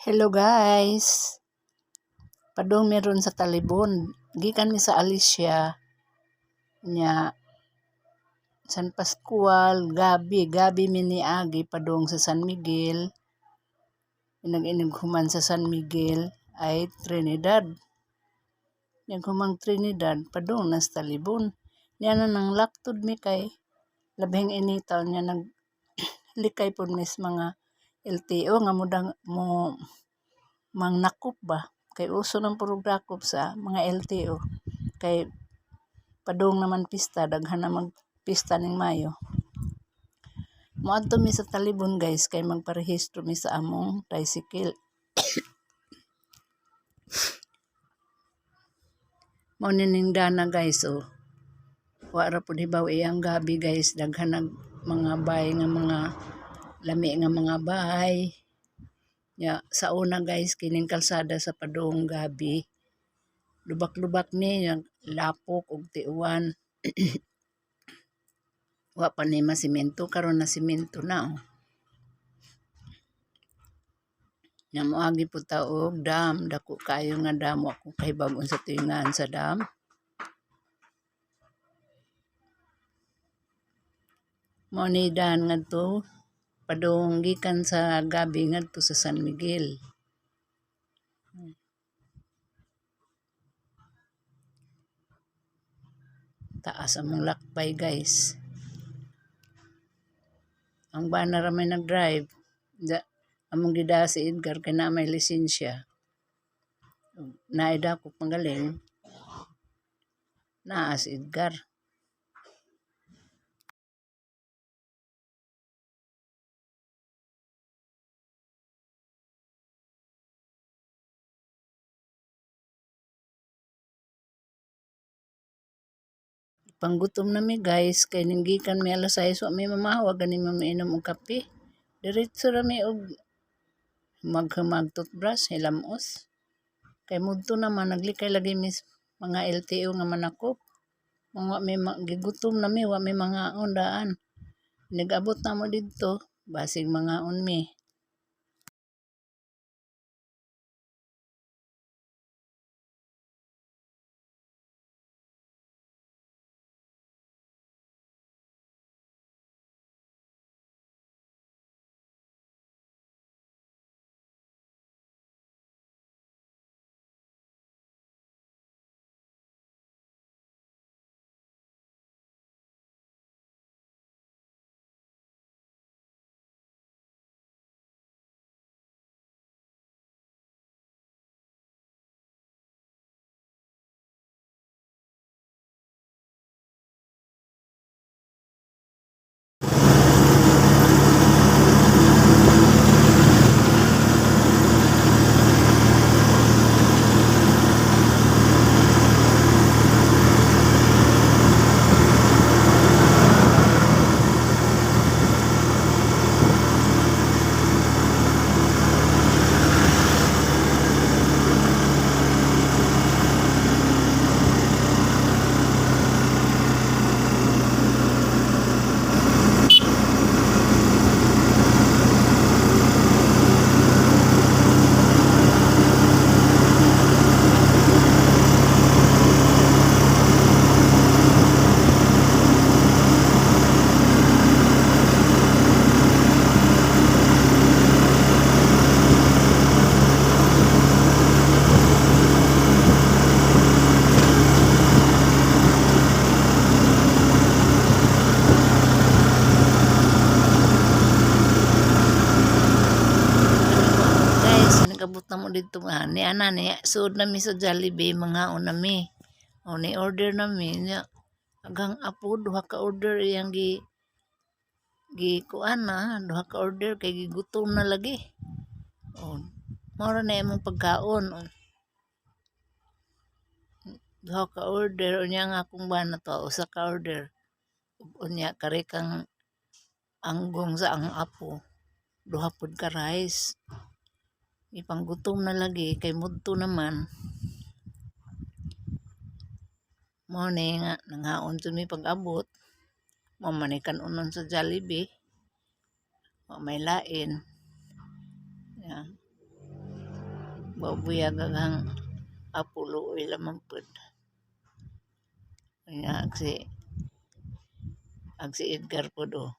Hello guys. Padung mi ron sa Talibon. Gikan mi sa Alicia. Nya San Pascual, Gabi, Gabi mi niagi padung sa San Miguel. Nag-inighuman sa San Miguel ay Trinidad. Naghuman Trinidad padung na sa Talibon. Niya na nang laktod mi kay labhing inita niya nag likay pud mis mga LTO nga mudang mo mangnakop ba kay uso nang purog dakop sa mga LTO kay padung naman pista, daghan na mag pista ning Mayo. Moadto mi sa Talibon guys kay magparehistro mi sa among tricycle. Mao ni ning dana guys, oh. Wa ra pud hibaw iyang gabi guys, daghan nag mga bay nga mga lami nga mga bahay. Nya sa una guys, kining kalsada sa padung gabi lubak-lubak ni lapok og tiuwan. Wa pa ni masemento, karon na semento na, oh. Nya moagi pud ta og dam, dako kaayo nga dam, wa ko kahibaw unsa toy ngalan sa dam. Mao ni daan ngadto padung gikan sa Gabi ngadto sa San Miguel. Taas among lakbay guys. Ang bana ra may nag-drive. Da, among gidaa si Edgar kay naa may lisensya. Naay dakop magaling. Naa si Edgar. Panggutom na mi guys kay ninggikan mi alas 6, wa mi mamahaw gani mi mainom og kape. Diretso ra mi og maghamag toothbrush hilamos. Kay mudto naman naglikay lagi mis mga LTO nga manakop. Mga mi gigutom na mi, wa mi mangaon daan. Nag-abot na mo didto, basig mangaon mi. Guys, nag-abot na mo dito nga. Ni ana ni suod na mi sa Jollibee, mangaon na mi. O ni order na mi nya. Agang apo duha ka order iyang gi gi kuan na, duha ka order kay gigutom na lagi. O mao ra na imong pagkaon. O, duha ka order unya nga akong bana to usa ka order. Unya kari kang anggong sa ang apo, duha pud ka rice. Ipanggutom na lagi kay mudto naman. Mao ni nga nanghaon jud mi pag-abot. Mao man ni kan-onon sa Jollibee. Wa may lain. Yeah. Buyag ang apo, luoy lamang pud. Nga ag si Edgar pud oh.